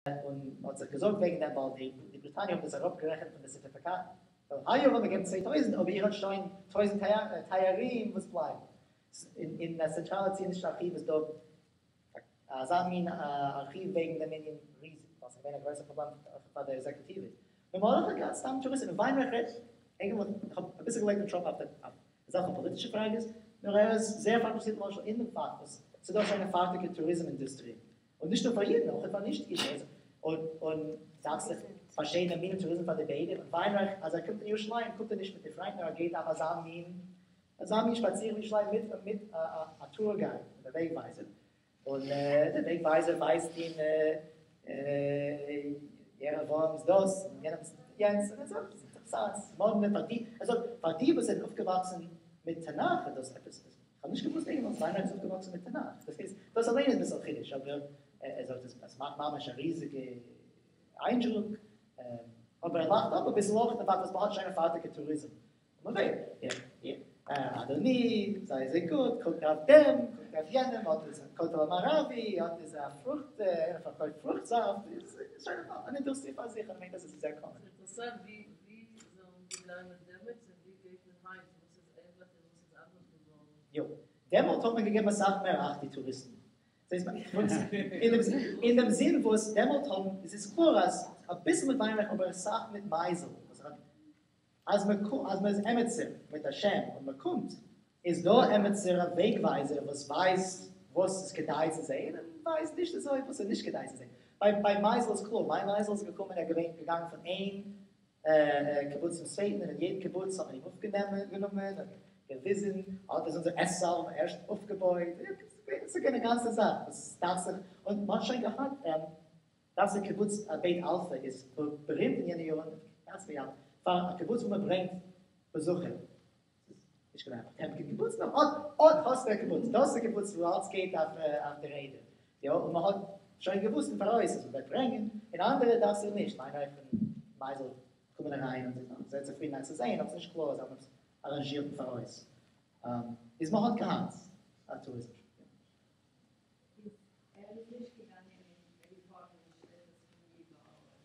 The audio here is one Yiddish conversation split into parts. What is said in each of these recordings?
און מ'האט זיך געזארגט וועגן דעם ווייל די בריטאניע האבן דאס אראפגערעכנט פון די סערטיפיקאטן, ווייל היי יאר וועל מען געבן 2000 אבער איר האט שוין 1000 תיירים וואס בלייבן. אין די צענטראלע ציוניסטישע ארכיוו איז דא אזא מין ארכיוו וועגן דעם ענין ריזיג, ווייל ס'איז געווען א גרויסע פראבלעם פאר די עקזעקוטיווע. נאר מ'האט אויך געהאט סתם טוריסטן, און וויינרייך רעדט אייגנטליך, איך האב אביסל געלייגט דעם טראפ אויף אזעלכע פאליטישע פראגעס, נאר ער איז זייער פאראינטערעסירט למשל אין דעם פאקט וואס ס'איז דא שוין א פארטיגע טוריזם אינדוסטרי און נישט נאר פאר אידן, אויך פאר נישט אידן, און דאכט זיך פארשידענע מינים טוריזם פאר די ביידע, און וויינרייך אז ער קומט אין ירושלים קומט ער נישט מיט די פריינט נאר ער גייט אויף אזא מין אזא מין שפאציר אין ירושלים מיט מיט א טור גייד, מיט א וועג ווייזער, און דער וועג ווייזער ווייזט אים ירבעם'ס דאס און יענעמ'ס יענץ, און ער זאגט ס'איז אינטערעסאנט, ס'איז מאדנע פאר די, ער זאגט פאר די וואס זענען אויפגעוואקסן מיט תנך איז דאס עפעס. כ'האב נישט געוואוסט אייגנטליך אז וויינרייך איז אויפגעוואקסן מיט תנך, דאס איז, דאס אליין איז אביסל חידוש, אבער ער זאגט עס עס מאכט ממש א ריזיגע איינדרוק, אבער ער לאכט אפ אביסל אויך דעם פאקט אז מ'האט שוין א פארטיגע טוריזם, און מ'וועט, אדוני, זיי זיי גוט, קוקט אויף דעם, קוקט אויף יענעם, אט איז כותל המערבי, אט איז א פרוכט, איינער פארקויפט פרוכט זאפט, איז שוין אן אינדוסטריע פאר זיך, און כ'מיין דאס איז זייער קאמאן. ס'אינטערעסאנט ווי ווי זענען געגאנגען דעמאלטס און ווי גייט מען היינט, וואס איז ענליך און וואס איז אנדערש געווארן. יא, דעמאלט האט מען געגעבן אסאך מער אכט די טוריסטן. אין דעם זין וואס דעמאלט האבן, עס איז קלאר אז אביסל מיט וויינרייך אבער אסאך מיט מייזל, וואס האט אז מען אז מען איז עמיצער מיט א שם און מען קומט, איז דא עמיצער א וועגווייזער וואס ווייזט וואס איז כדאי צו זען און ווייזט נישט אזוי וואס איז נישט כדאי צו זען. ביי מייזל איז קלאר, ביי מייזל איז געקומען ער געווען געגאנגען פון איין קיבוץ צום צווייטן און אין יעדן קיבוץ האט מען אים אויפגענומען און געוויזן אט איז אונזער עס-זאל האט מען ערשט אויפגעבויט, ס'איז געווען א גאנצע זאך וואס דאכט זיך, און מ'האט שוין געהאט, דאכט זיך קיבוץ בית אלפא איז בארימט אין יענע יארן, גאנץ ווי אלט, פאר א קיבוץ וואו מ'ברענגט באזוכער, ס'איז נישט געווען א פאטעמקין קיבוץ, נאר אט אט האסטו א קיבוץ, דאס איז א קיבוץ וואו אלץ גייט אויף די רעדער, יא, און מ'האט שוין געוואוסט אין פאראויס אז מ'וועט ברענגען, און אנדערע דאכט זיך נישט, וויינרייך און מייזל קומען אריין און זיי זענען זייער צופרידן איינס צו זעהן, אבער ס'איז נישט קלאר אז זיי האבן עפעס אראנזשירט אין פאראויס. איז מ'האט געהאט א טוריזם יא. איז ער איז נישט געגאנגען אין ריפארטן נישט עפעס פון ייווא אדער.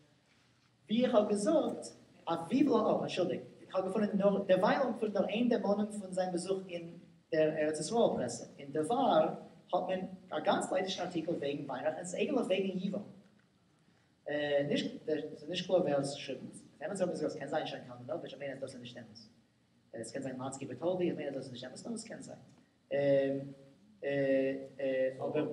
ווי איך האב געזאגט, אויף וויפיל אה, אנטשולדיגט, איך האב געפונען נאר, דערווייל האב איך געפונען נאר איין דערמאנונג פון זיין באזוך אין דער ארץ ישראל פרעסע, אין דבר האט מען א גאנץ לייטישן ארטיקל וועגן וויינרייך און עס איז אייגנטליך וועגן ייווא. נישט, עס איז נישט קלאר ווער עס האט געשריבן, עמיצער האט מיר געזאגט עס קען זיין שיין קאלמענאוויטש, איך מיין אז דאס איז נישט אמת. עס קען זיין מאצקי בערטאלדי, איך מיין אז דאס איז נישט אמת, נאר עס קען זיין. אבער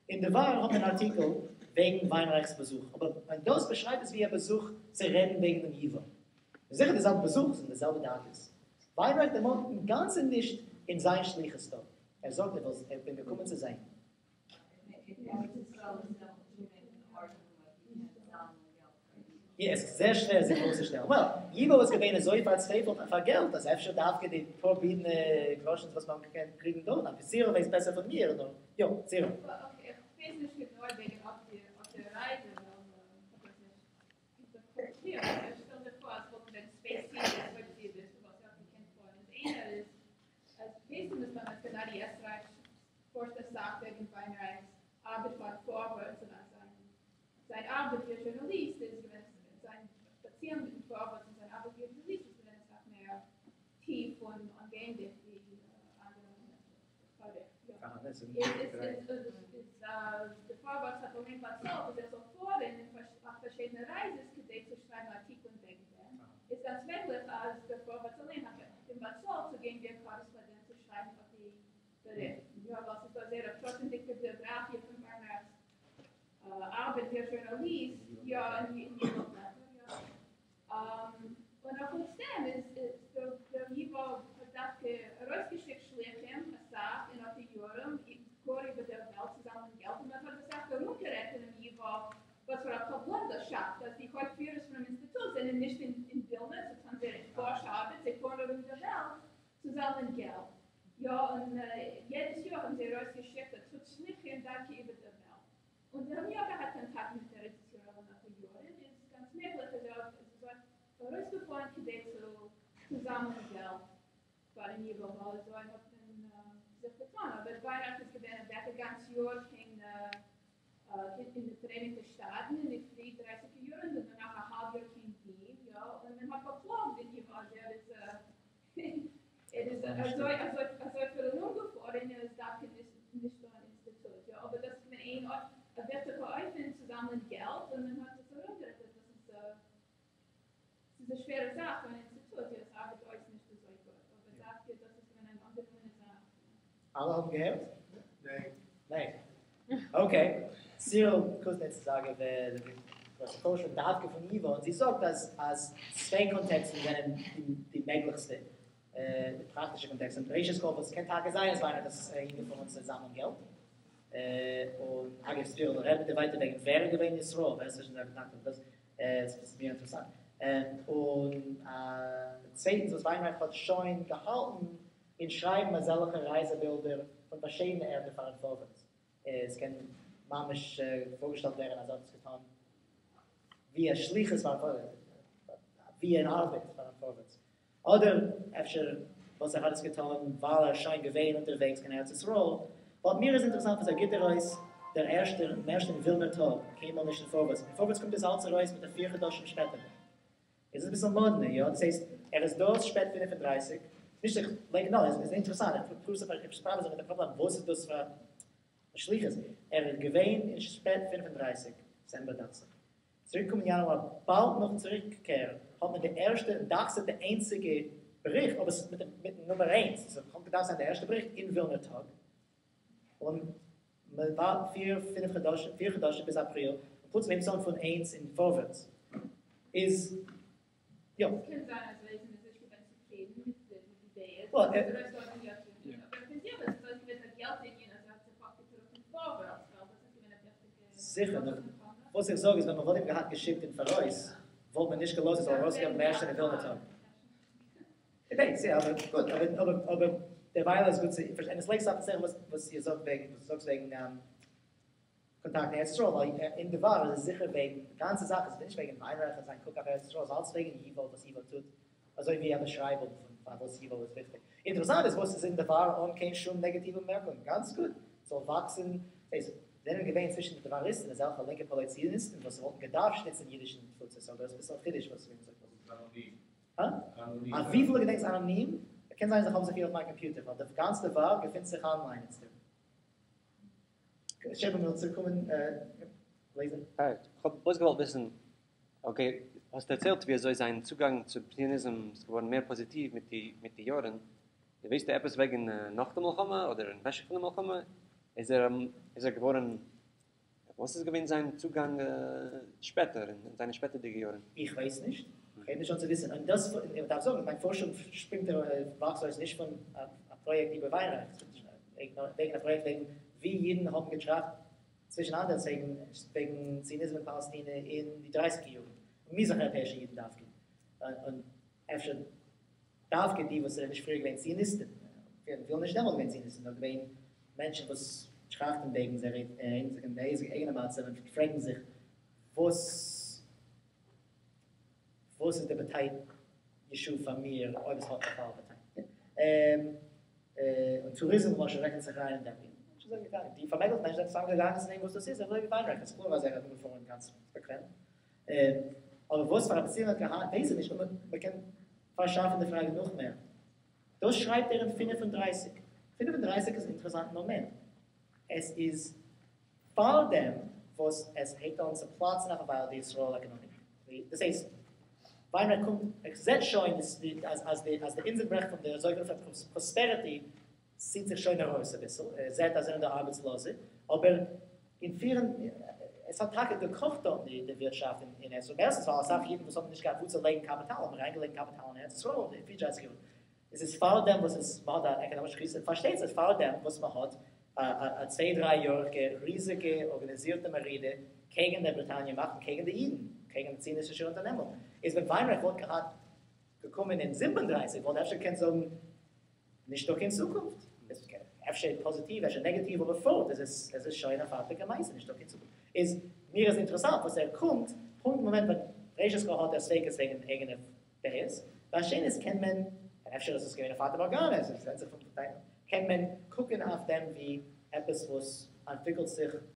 אין דבר האט מען אן ארטיקל וועגן וויינרייך'ס באזוך, אבער דאס באשרייבט עס ווי א באזוך צו רעדן וועגן דעם ייווא. זיכער די זעלבע באזוך, ס'זענען די זעלבע דאגות. וויינרייך דערמאנט אינגאנצן נישט אין זיין שליחות דא. ער זאגט ער וויל איך בין געקומען צו זען. יא, עס איז זייער שווער זיך פארצושטעלן. וועל, ייווא איז געווען אזוי פארצווייפלט פאר געלט אז אפשר דווקא די פאר בידנע גראשנס וואס מען קען קריגן דארט, אפי' צירל ווייסט בעסער פון מיר, נו, יא, צירל. אקעי, איך ווייס נישט גענוי וועגן אט די רייזע, ווייל איך האב עס נישט דאקומענטירט, אבער איך שטעל זיך פאר אז עס וואלט געווען צוויי סיבות, הויפט סיבות פארוואס ער האט געקענט פארן, איז איינער איז אז פעסימיסט האט גענאדי עסטרייך פארשט אסאך וועגן וויינרייך'ס ארבעט פאר פארווערטס און אז זיין זיין ארבעט ווי א זשורנאליסט איז געווען זיין באציאונג מיטן פארווערטס און זיין ארבעט ווי א זשורנאליסט איז געווען אסאך מער טיף און אנגענדיג ווי אנדערע באריכט יא. איז די פארווערטס האט אליין באצאלט אז ער זאל פארן אויף פארשידענע רייזעס כדי צו שרייבן ארטיקלען וועגן דעם, איז גאנץ מעגליך אז דער פארווערטס אליין האט אים באצאלט צו גיין ווי א קארעספאנדענט צו שרייבן אויף די באריכטן, יא ווייל ס'איז דא זייער א פרטימדיקע ביאגראפיע פון וויינרייך'ס ארבעט ווי א זשורנאליסט, יא אין ייווא בלעטער, יא. און אחוץ דעם איז דער ייווא האט דווקא ארויסגעשיקט שליחים אסאך אין אט די יארן גאר איבער דער וועלט צו זאמלען געלט און מען האט אסאך ארומגערעדט אינעם ייווא וואס פאר א פראבלעם דאס שאפט אז די הויפט פירערס פונעם אינסטיטוט זענען נישט אין ווילנע צו טאן זייערע פארש ארבעט, זיי פארן ארום דער וועלט צו זאמלען געלט. יא און יעדעס יאר האבן זיי ארויסגעשיקט א טוץ שליחים דווקא איבער דער וועלט. און זיי האבן יא געהאט קאנטאקט מיט ארץ ישראל אין אט די יארן, איז גאנץ מעגליך אז ער איז אויך ארויסגעפארן כדי צו צוזאמלען געלט פארן ייווא, ווייל אזוי האט מען זיך געטאן, אבער וויינרייך איז געווען אוועק א גאנץ יאר קיין. אין די פאראייניגטע שטאטן אין די פרי דרייסיגער יארן און דערנאך א האלב יאר קיין ווין, יא, און מען האט באקלאגט אין ייווא אז ער איז ער איז אזוי אזוי אזויפיל ארומגעפארן און עס דווקא נישט דא אין אינסטיטוט, יא, אבער דאס איז געווען איין א וויכטיגע אופן צו זאמלען געלט און מען האט עס ארומגערעדט אז דאס איז ס'איז א שווערע זאך פאר אן אינסטיטוט, יא, עס ארבעט אויס נישט אזוי גוט, אבער דווקא דאס איז געווען אן אנגענומענע זאך. אלע האבן געהערט? ניין. ניין. אקעי. צירל קוזניץ איז אגב די גרויסע פארשער דווקא פון ייווא און זי זאגט אז אז צוויי קאנטעקסטן זענען די מעגליכסטע די פראקטישע קאנטעקסטן. ראשית כל וואס קען טאקע זיין אז וויינרייך איז אהינגעפארן צו זאמלען געלט. און אגב צירל רעדט מיט איר ווייטער וועגן ווער איז געווען ישראל ווער איז צווישן זיי קאנטאקט און דאס איז מיר אינטערעסאנט. און צווייטנס וואס וויינרייך האט שוין געהאלטן אין שרייבן אזעלכע רייזע בילדער פון פארשידענע ערטער פארן פארווערטס. עס קען ממש פארגעשטעלט ווערן אז ער האט עס געטאן ווי א שליחות פארן פארווערטס, ווי אן ארבעט פארן פארווערטס. אדער אפשר וואס ער האט עס געטאן ווייל ער איז שוין געווען אונטערוועגס קיין ארץ ישראל. באט מיר איז אינטערעסאנט וואס ער גיבט ארויס דער ערשטער דעם ערשטן ווילנער טאג, קיינמאל נישט אין פארווערטס. אין פארווערטס קומט עס אלץ ארויס מיט א פיר חדשים שפעטער. איז עס אביסל מאדנע, יא? דאס הייסט, ער איז דא שפעט 35, נישט איך לייג נאר, עס איז אינטערעסאנט, איך פרואוו זיך איך שפאר זיך מיט די פראבלעם, וואס איז דאס פאר א שליחות? ער איז געווען אין שפעט 35, דעצעמבער דאכט זיך, צוריקגעקומען יאנואר, באלד נאכן צוריקקער האט מען די ערשטע און דאכט זיך די איינציגע באריכט, אבער עס איז מיטן נומער איינס, עס האט געדארפט זיין די ערשטע באריכט אין ווילנער טאג, און מען ווארט פיר פינף חדשים, פיר חדשים ביז אפריל, און פלוצים הייבט עס אן פון איינס אין פארווערטס איז יא. עס קען זיין אז זיי זענען נישט געווען צופרידן מיט די דעות, אבער קען זיין אז עס איז אויך געווען א געלט ענין אז ער האט זיך אפגעטראגן פארווערטס ווייל דאס איז געווען א וויכטיגע זיכער, נאר וואס איך זאג איז ווען מען וואלט אים געהאט געשיקט אין פאראויס וואלט מען נישט געלאזט עס זאל ארויסגיין דעם ערשטען אין ווילנער טאג. כ'ווייס, יא, אבער גוט, אבער אבער אבער דערווייל איז גוט צו פארשטיין, עס לייגט זיך אויפן שכל וואס וואס איר זאגט וועגן וואס דו זאגסט וועגן קאנטאקט אין ארץ ישראל, ווייל אין דבר איז עס זיכער וועגן די גאנצע זאך איז נישט וועגן וויינרייך און זיין קוק אויף ארץ ישראל, עס איז אלץ וועגן ייווא וואס ייווא טוט, אזוי ווי א באשרייבונג פון פארוואס ייווא איז וויכטיג. אינטערעסאנט איז וואס איז אין דבר אן קיין שום נעגאטיווע באמערקונג, גאנץ גוט, זאל וואקסן, דאס זענען געווען צווישן די דבריסטן אזעלכע לינקע פועלי ציוניסטן וואס וואלטן געדארפט שטיצן אידישן תפוצות, אבער עס איז אביסל א חידוש וואס ווען מ'זאגט וואס. הא? אויף וויפיל איך געדענק איז אנאנים, קען זיין אז איך האב עס אפילו אויף מיין קאמפיוטער, ווייל די גאנצע דבר געפינט זיך אנליין איצטער. שבע מ'וויל צוריקקומען לעזער. היי, כ'האב בלויז געוואלט וויסן, אקעי, האסט דערציילט ווי אזוי זיין צוגאנג צו ציוניזם איז געווארן מער פאזיטיוו מיט די מיט די יארן, ווייסטו עפעס וועגן נאך די מלחמה אדער אין משך פון די מלחמה איז ער איז ער געווארן וואס איז געווען זיין צוגאנג שפעטער אין זיינע שפעטערדיגע יארן? איך ווייס נישט, כ'הייב נישט אן צו וויסן, און דאס איך דארף זאגן, מיין פארשונג שפרינגט וואקסט אויס נישט פון א פראיעקט איבער וויינרייך, וועגן א פראיעקט וועגן ווי אידן האבן געטראכט צווישן אנדערע וועגן וועגן ציוניזם אין פאלעסטינע אין די דרייסיגער יארן, און מזרח אייראפעאישע אידן דווקא, און אפשר דווקא די וואס זענען נישט פריער געווען ציוניסטן, אפילו נישט דעמאלט געווען ציוניסטן, נאר געווען מענטשן וואס טראכטן וועגן זייער אייגענע מצב און פרעגן זיך וואס וואס איז די באטייט ישוב פאר מיר אויב עס האט בכלל א באטייט. און טוריזם למשל רעכנט זיך אריין אין דעם. מענטשן זענען געגאנגען, די פארמעגליכע מענטשן זענען סתם געגאנגען צו זען וואס דאס איז, אזוי ווי וויינרייך, עס איז קלאר אז ער האט אנגעפארן גאנץ באקוועם. אבער וואס פאר א באציאונג האט געהאט ווייס איך נישט, און מען קען פארשארפן די פראגע נאך מער. דאס שרייבט ער אין 35. 35 איז אן אינטערעסאנטן מאמענט. עס איז פאר דעם וואס עס הייבט אן צו פלאצן אויף א ווייל די ישראל עקאנאמיע. דאס הייסט, וויינרייך קומט, ער זעט שוין אז די אז די אינזל-ברעך פון די אזויגערופענע פראספעריטי ציט זיך שוין ארויס אביסל, ער זעט אז זענען דא ארבעטסלאזע, אבער אין פירן, עס האט טאקע געקאכט דארטן די ווירטשאפט אין ארץ ישראל, מערסטנס ווייל אסאך אידן וואס האבן נישט געהאט וואו צו לייגן קאפיטאל האבן אריינגעלייגט קאפיטאל אין ארץ ישראל אין די פרידרייסיגער יארן. עס איז פארדעם וואס עס מען האט א עקאנאמישע קריזיס, פארשטייט זיך פארדעם וואס מען האט א צוויי דריי יאריגע ריזיגע ארגאניזירטע מרידה קעגן דער בריטאניע מאכט און קעגן די אידן, קעגן די ציוניסטישע אונטערנעמונג, איז ווען וויינרייך וואלט געהאט געקומען אין 37 וואלט אפשר געקענט זאגן נישטא קיין צוקונפט. אפשר פאזיטיוו, אפשר נעגאטיוו, אבער פארט איז עס, עס איז שוין א פארטיגע מעשה, נישטא קיין צוקונפט. איז מיר איז אינטערעסאנט וואס ער קומט פונקט אין מאמענט ווען ראשית כל האט ער ספיקות וועגן אייגענע דעות, והשנית קען מען, אפשר איז עס געווען א פאטא מארגאנא, עס ווענדט זיך פון, קען מען קוקן אויף דעם ווי עפעס וואס אנטוויקלט זיך.